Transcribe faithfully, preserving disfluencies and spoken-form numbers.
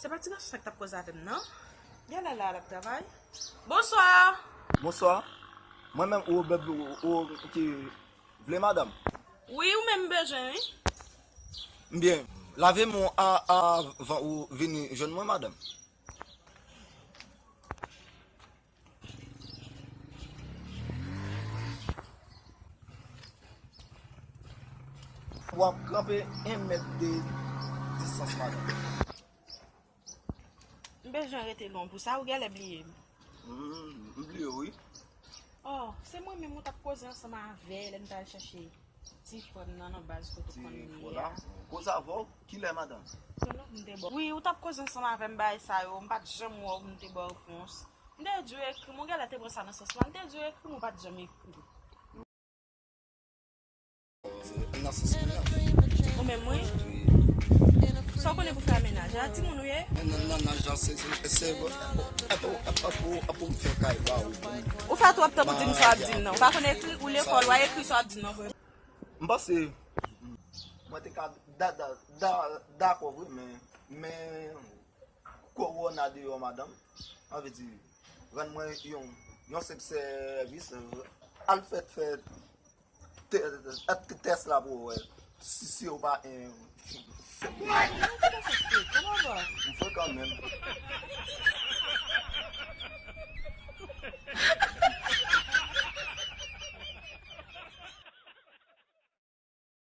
Se pa ti gason sa k t ap koze avè m nan? Genlè la l ap travay. Bonswa. Bonswa. Mwen menm ou bèb ou ki vle madanm? Wi, ou menm m bezwen wi. Byen, lave men w a- avan ou vini jwenn mwen madanm. W ap kanpe en mèt de distans madanm. M bezwen rete lwen pou sa, ou genlè bliye m. M bliye w wi. Oh, se mwen menm ou t ap koze ansanm avè lè m t al chache ti frè m nan nan baz kote w konn li a. Koze avè w kilè madanm? Se non m te ba w. Wi, ou t ap koze ansanm avè m bagay sa yo, m pa t janm wè w pou m te ba w repons. M te di w ekri m, ou genlè te pran sa nan sans lan, m te di w ekri m, ou pa t janm ekri m. Nan sans mwen an. Ou menm wi? Sa w konnen pou fè a mennaj la? Timoun ou ye? Nan mennaj la se se se pou pou pou pou m fè kay ba ou. Ou fè twòp tan pou di m sa w ap di m nan. Ou pa konn ekri, ou lekòl, w a ekri sa w ap di m nan vre. M panse mwen te ka da- da- da- dakò vre, men men kowona deyò madanm, anvi di rann mwen yon yon senp sèvis, al fè fè tè- tè- tès la pou wè si si ou pa en